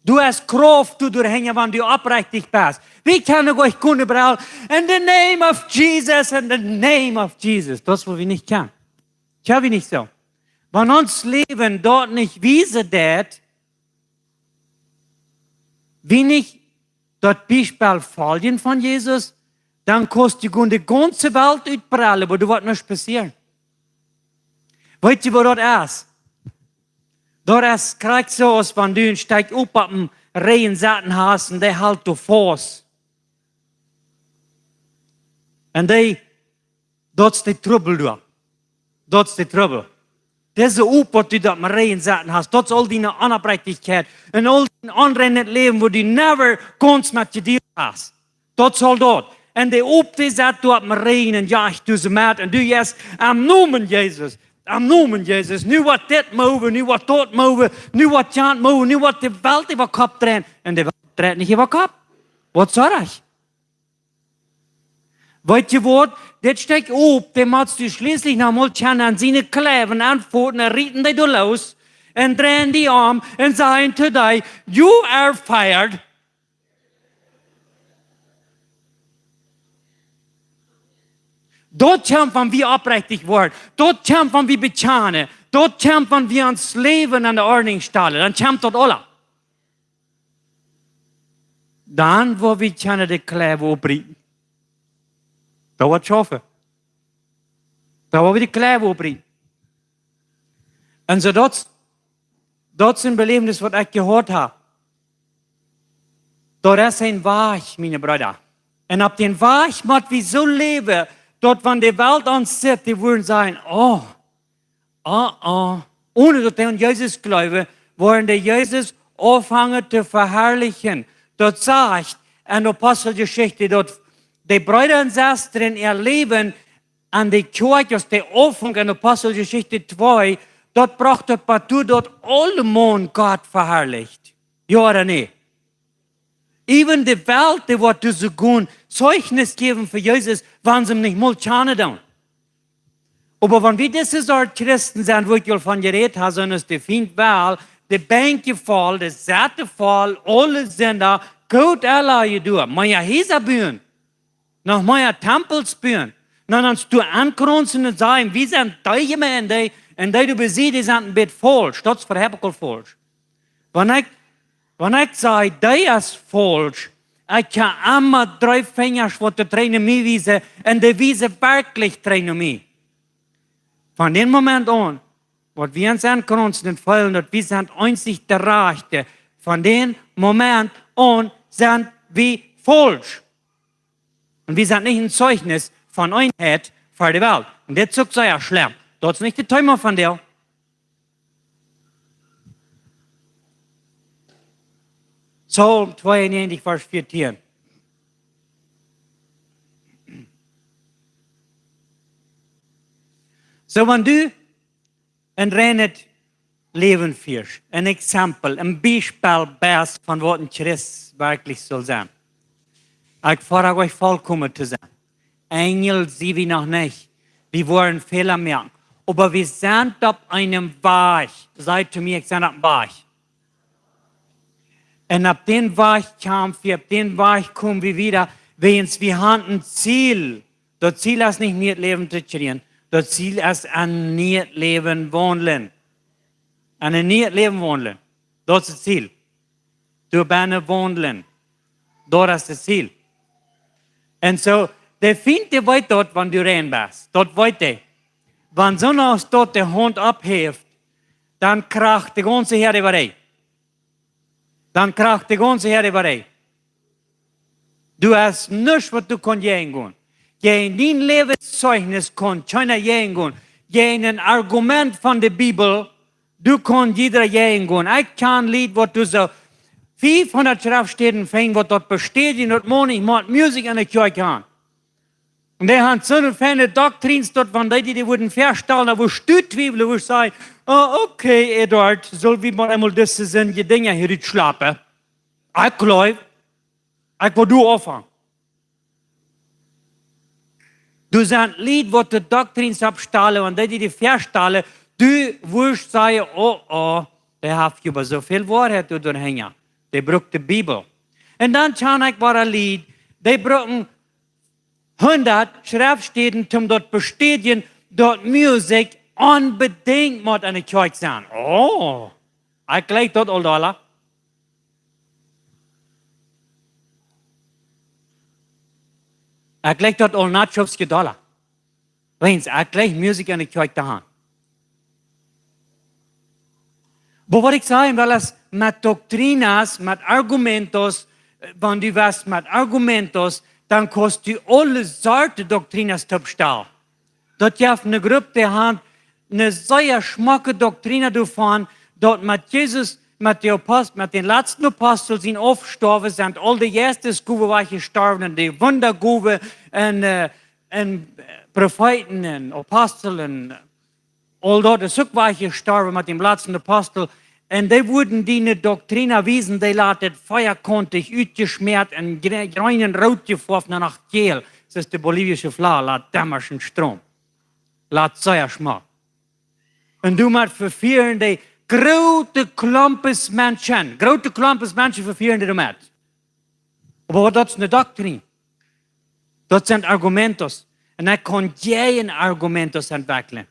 Du hast Krauft, du doaderch, wan du oprechtich best. Wie kjennen goanich kunnen brellen, in the name of Jesus, in the name of Jesus. Daut es, waut wie nich kjennen. Tja, wie nich soo. Wan ons Läwen daut nich wiesen deit, wie nich daut Biespel foljen von Jesus, dan kaust du gonen de gaunze Welt utprellen, oba doa woat nuscht passieren. Weetst du, waut daut es? Daut es krakjt soo, aus wan du een Stekj Obst opp een Rieejunk jesaten hast un dee helt doa faust. Un dee, daut es de Trubbel doa. Daut es de Trubbel. Dise Obst, waut du doa opp een Rieejunk jesaten hast, daut es aul diene Onoprechtichkjeit un aul dien onreinet Läwen, woo du never gaunz met jedealt hast. Daut es aul daut. Un de Opp, dee sat doa opp dän Rigjen un jajcht doa soo met. Un du jeist, em Nomen Jesus, em Nomen Jesus, nu woat dit moven, nu woat daut moven, nu woat jant moven, nu woat de Welt äwa Kopp dreien. Un de Welt dreit nich äwa Kopp. Waut saul ekj? Weetst du waut? Dit Stekj Opp, dee motst du schlieslich noch mol kjennen aun siene Kjleiwa aunfoten, un rieten dee doa loos, un dreien dee om, un sajen to dee: "You are fired." Daut kjemt, wan wie oprechtich woaren. Daut kjemt, wan wie bekjanen. Daut kjemt, wan wie ons Läwen aun de Ordnunk stalen. Dan kjemt daut aula. Dan woa wie kjennen de Kjleiwa opprieten. Daut woat schaufen. Dan woa wie de Kjleiwa opprieten. Un soo daut, daut es een Beläwnis, waut ekj jehaut hab. Daut es een Wajch, miene Breeda. Un opp dän Wajch mott wie soo läwen, daut wan de Welt ons sitt, dee woaren sajen: "Oh, oh, oh." Onen daut dee aun Jesus jleewen, woaren dee Jesus aunfangen to veharlichen. Daut sajcht en Aposteljeschicht, daut de Breeda un Sestren äa Läwen aun de Kjoakj, aus dee aunfunk en Aposteljeschicht twee, daut brocht daut bat doa, daut aulemaun Gott veharlicht. Jo, ooda nä? Äwen de Welt, dee woat dise gonen Zeichnis jäwen fa Jesus, wan see am nich mol kjanen doonen. Oba wan wie dise Sort Christen sent, woo ekj aul von jerät hab, sent aus de Fient well, de Benkj voll, de Sette voll, aule Sinda, goot, aula je doa, mea Hiesa buen, noch mea Tempels buen, dan ons doa aunkraunzen un sajen: "Wie sent dee Jemeent, un dee doa bie, dee sent een bät faulsch." Daut es fa Hebekul faulsch. Wan ekj, wan ekj saj, dee es faulsch, ekj hab emma dree Finjasch, waut doa trigj no mie wiesen, un dee wiesen werkjlich trigj no mie. Von dän Moment aun, waut wie ons aunkraunzen un feelen, daut wie sent eensich de Rajchte, von dän Moment aun sent wie faulsch. Un wie sent nich een Zeichnis von Eenheit fa de Welt. Un dit es uk sea schlemm. Daut es nich daut Thema von dee. Psalm tweeunnegentig, Varsch vieetieen. Soo, wan du een reinet Läwen fieescht, een Exempel, een Biespel best von waut een Christ werkjlich saul sennen. Ekj velank mie volkomen to sennen. Enjel sent wie noch nich. Wie woaren Fäla moaken. Oba wie sent opp eenem Wajch. Saj to mie: "Ekj sie opp eenem Wajch." Un opp dän Wajch kjamf wie, opp dän Wajch kom wie wieda, wiels wie haben een Ziel. Daut Ziel es nich nieet Läwen to kjrieen. Daut Ziel es en nieet Läwen waundlen. En een nieet Läwen waundlen. Daut es daut Ziel. Doa bennen waundlen. Daut es daut Ziel. Un soo, de Fient, dee weet daut, wan du rein best. Daut weet hee. Wan soonaus daut de Haunt oppheft, dan kjricht de gaunze Häad äwa die. Dan kjricht de gaunze Häad äwa die. Du hast nuscht, waut du kaust jäajen gonen. Jäajen dien Läwenszeichnis kaun kjeena jäajen gonen. Jäajen een Argument von de Bibel, du kaust jieda jäajen gonen. Ekj kjan Lied, waut doa soo fiefhundat Schreftstäden finjen, waut daut bestädjen, daut maun nich mott Musikj enne Kjoakj han. Un dee han soone feine Doctrines, daut wan dee die, die wudden faststalen, dan wurscht du twiewlen, wurscht sajen: "Oh, okay, Eduard, sell wie mau eemol dise sindje Dinja hia utschlapen? Ekj jleew, ekj woa doa aunfangen." Doa sent Lied, waut de Doctrines oppstalen, wan dee die, die faststalen, du wurscht sajen: "Oh, oh, dee haft oba soo väl Woarheit doa derchhan. Dee brukt de Bibel." Un dan kjan ekj wada Lied, dee bruken hundat Schreftstäden, om daut bestädjen, daut Musikj onbedinjt mott enne Kjoakj sennen. Oh, ekj jleich daut aul dolla. Ekj jleich daut aul noch dolla. Wiels ekj jleich Musikj enne Kjoakj to han. Oba waut ekj sajen well es, met Doctrinas, met Argumentos, eh, wan du west met Argumentos, dan kaust du aule Sorten Doctrinas toopstalen. Daut jeft eene Grupp, dee haft eene sea schmocke Doctrina doavon, daut met Jesus met de Apostel, met dän latsten Apostel sien Aufstoawen sent aul de Jeistesgowen wajchjestorwen un de Wundagowen un, äh, un Profeeten un Apostel un aul daut es uk wajchjestorwen met dän latsten Apostel. Un dee wudden diene Doktrina wiesen, dee lat et veakontich utjeschmäat un gre-, jrein un root jefoaft un noch jäl. Daut es de bolivische Fla, lat dämmerschen Stroom. Lat sea schmock. Un doamet vefieren dee groote Klompes Menschen. Groote Klompes Menschen vefieren dee doamet. Oba waut, daut es eene Doktrin. Daut sent argumentos. Un ekj kaun jäajen argumentos entwekjlen.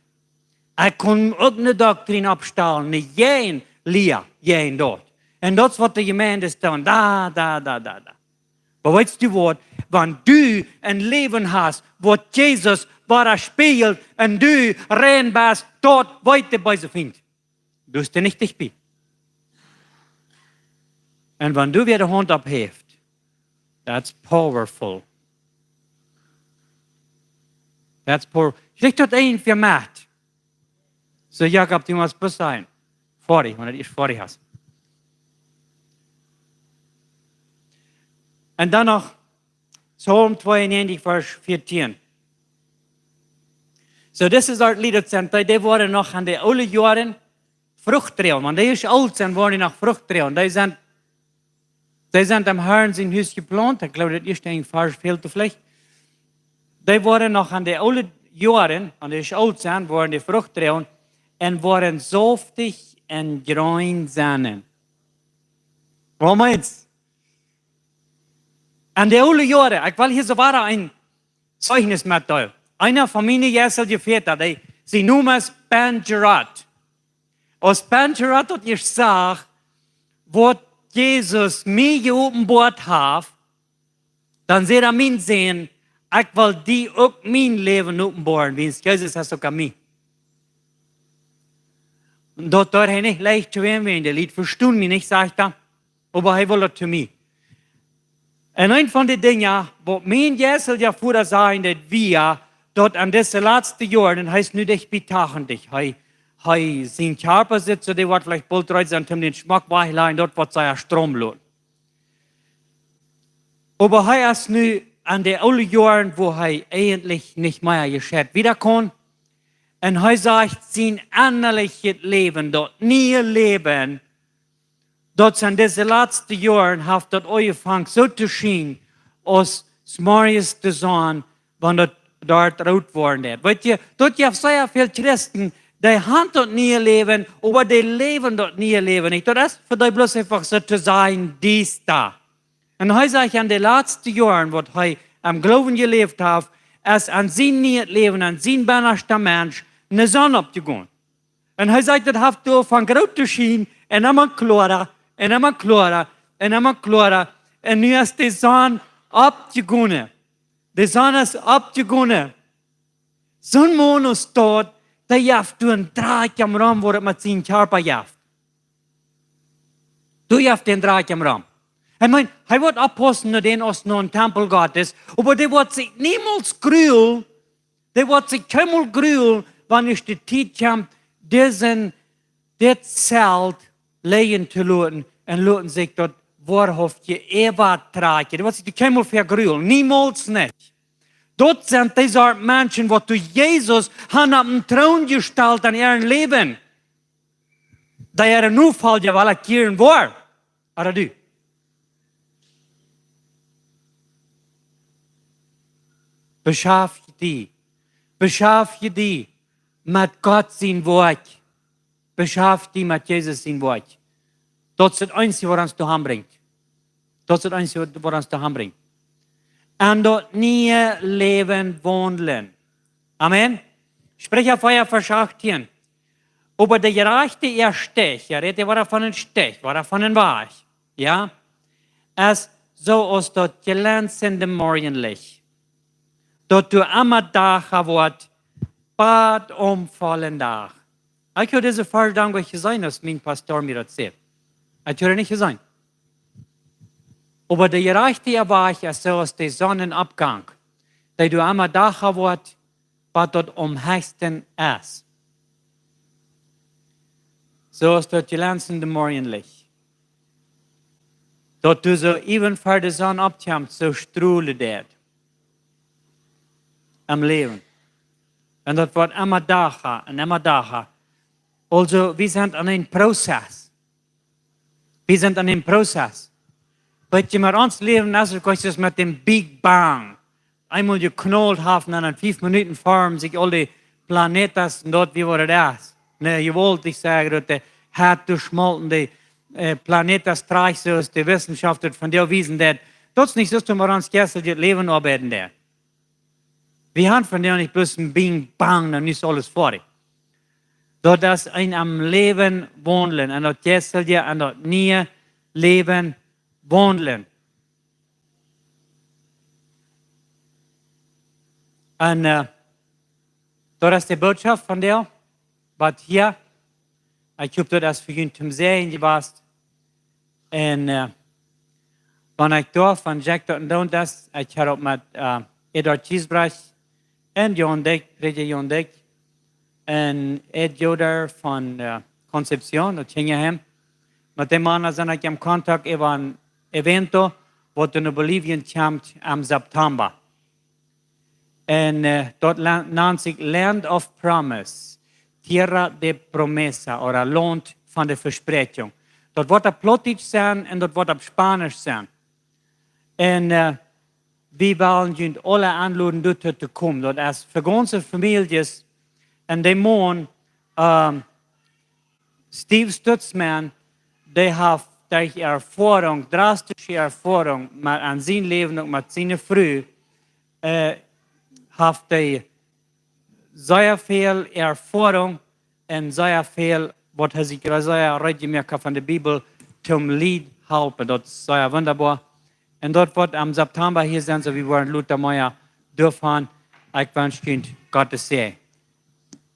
Ekj kaun uk eene Doktrin oppstalen, eene jäajen Lia, jäajen daut. Un daut es waut de Jemeent es dan. Da, da, da, da, da. Oba weetst du waut? Wan du een Läwen hast, waut Jesus wadaspieejelt un du rein best, daut weet de beese Fient. Du best nich dicht bie. Un wan du wada de Haunt opphäfst, that's powerful. That's power-, kjricht daut irjentwäa met? Soo, Jakob, du motst bloos sajen. Foadich, wan du ieescht foadich best. Un dan noch Psalm tweeunnegentig, Varsch vieetieen. Soo, dit es daut Lied, daut sent dee, dee woaren noch aun de oole Joaren Frucht droagen. Wan dee ieescht oolt sent, woaren dee noch Frucht droagen. Dee sent, dee sent em Harn sien Hus jeplaunt. Ekj jleew, daut ieeschte Varsch fält veleicht. Dee woaren noch aun de oole Joaren, wan dee ieescht oolt sent, woaren dee Frucht droagen un woaren saftich un jrein sennen. Waut meenst? Aun de oole Joaren, ekj well hia soo wada een Zeichnis metdeelen. Eena von miene Jeistliche Väta, dee, sien Nomen es Ben Gerard. Aus Ben Gerard daut ieescht sach, waut Jesus mie jeopenboat haft, dan säd hee: "Mien Sän, ekj well die uk mien Läwen openboaren, wiels Jesus es uk aun mie." Daut deed hee nich leicht to wäm, wäajen de Lied vestunden mie nich, sajcht hee. Oba hee wull daut to mie. Un eent von de Dinja, waut mien jeistelja Voda säd, daut wia, daut aun dise latste Joaren, un hee es nu dicht bie tachentich, hee, hee, sien Kjarpa sitt soo, dee woat veleicht boolt reed sennen, om dän Schmock wajchjelajen, daut woat sea stromm loten. Oba hee es nu aun de oole Joaren, wua hee eejentlich nich mea jescheit wieda kaun. Un hee sajcht, sien ennalichet Läwen, daut niee Läwen, daut aun dise latste Joaren haft daut aunjefongen soo to schienen, aus zemorjes de Sonn, wan daut doa root woaren deit. Weet jie, daut jeft sea väl Christen, dee han daut niee Läwen, oba dee läwen daut niee Läwen nich. Daut es fa dee bloos eefach soo to sajen, diesta. Un hee sajcht, aun de latste Joaren, waut hee aum Gloowen jeläft haft, es aun sien nieet Läwen, aun sien bennastet Mensch, eene Sonn oppjegonen. Un hee sajcht, daut haft doa von groot to schienen, un emma kloara, un emma kloara, un emma kloara. Un nu es de Sonn oppjegonen. De Sonn es oppjegonen. Soon Maun aus daut, dee jeft doa een Drakj om rom, woo daut met sien Kjarpa jeft. Doa jeft een Drakj om rom. Ekj meen, hee woat oppaussen no dän aus no een Tempel Gottes, oba dee woat sikj niemols grulen, dee woat sikj kjeenmol grulen, wan de Tiet kjemt, disen, dit Zelt leien to loten un loten sikj daut woarhauftich äwatrakjen. Dee woat sikj kjeenmol vegrulen, niemols nich. Daut sent dee Sort Menschen, waut doa Jesus han opp dän Troon jestalt aun äa Läwen. Dee äare Nofolja wellen kjieren woaren. Ooda du? Beschaftje die. Beschaftje die met Gott sien Wuat. Beschaftje die met Jesus sien Wuat. Daut es daut eensje, waut ons doahan brinjt. Daut es daut eensje, waut ons doahan brinjt. Aun daut niee Läwen waundlen. Amen. Spricha vea, Varsch achtieen. Oba de Jerajchte äa Stich, hee rät hia wada von een Stich, wada von een Wajch, jo, es soo aus daut jlenzenje Morjenlicht, daut doa emma dacha woat, bat aum vollen Dach. Ekj hab dise Varsch dan nich jeseenen, aus mien Pastor mie daut säd. Ekj hab daut nich jeseenen. Oba de Jerajchte äa Wajch es soo aus de Sonnenopgang, dee doa emma dacha woat, bat daut aum hechsten es. Soo aus daut jlenzendet Morjenlicht, daut du soo äwen ver de Sonn oppkjemst, soo strolen deist em Läwen. Un daut woat emma dolla un emma dolla. Aulsoo, wie sent aun een Prozess. Wie sent aun een Prozess. Bät je met ons Läwen, aus et kostet met dän Big Bang. Eemol jeknalt haft, dan en fief Minuten formen sikj aul de planetas un daut, woo daut es. Nä, je wult, ekj saj, daut de Haunt doa schmolt un de, äh, planetas trajcht, soo aus de Wissenschaft daut vondoag wiesen deit. Daut es nich soo, aus wie met ons jeistlichet Läwen oabeiden doonen. Wie haben vondoag nich bloos een Big Bang, dan es aules foadich. Daut es een aum Läwen waundlen un daut jeistliche un daut niee Läwen waundlen. Un, äh, daut es de Botschaft vondoag, waut hia, ekj hop, daut es fa junt toom Säajen jewast. Un, äh, wan ekj doa von Jack doa un doa es, ekj hab uk met, äh, Eduard Giesbrecht un Jan Dyck, Prädja Jan Dyck, un Ed Yoder von, äh, Concepción, daut Kinjaheim. Met dee Mana sie ekj em Kontakt äwa een Evento, waut en Bolivien kjemt em September. Un, äh, daut La-, nant sikj Land of Promise, Tierra de Promesa, ooda Launt von de Vespräakjunk. Daut woat opp Plautdietsch sennen un daut woat opp Spaunisch sennen. Un, äh, wie wellen junt aule enloden, doa to komen. Daut es fa gaunze Famieljes. Un dee Maun, ähm, Steve Stutzman, dee haft derch Erfoarunk, drastische Erfoarunk, mau en sien Läwen uk met siene Fru, äh, haft hee sea väl Erfoarunk un sea väl, waut hee sikj sea reed jemoakt haft von de Bibel, toom Lied halpen. Daut es sea wundaboa. Un daut woat em September hia sennen, soo wie woaren lota mea doavon. Ekj wensch junt Gott sien Säajen.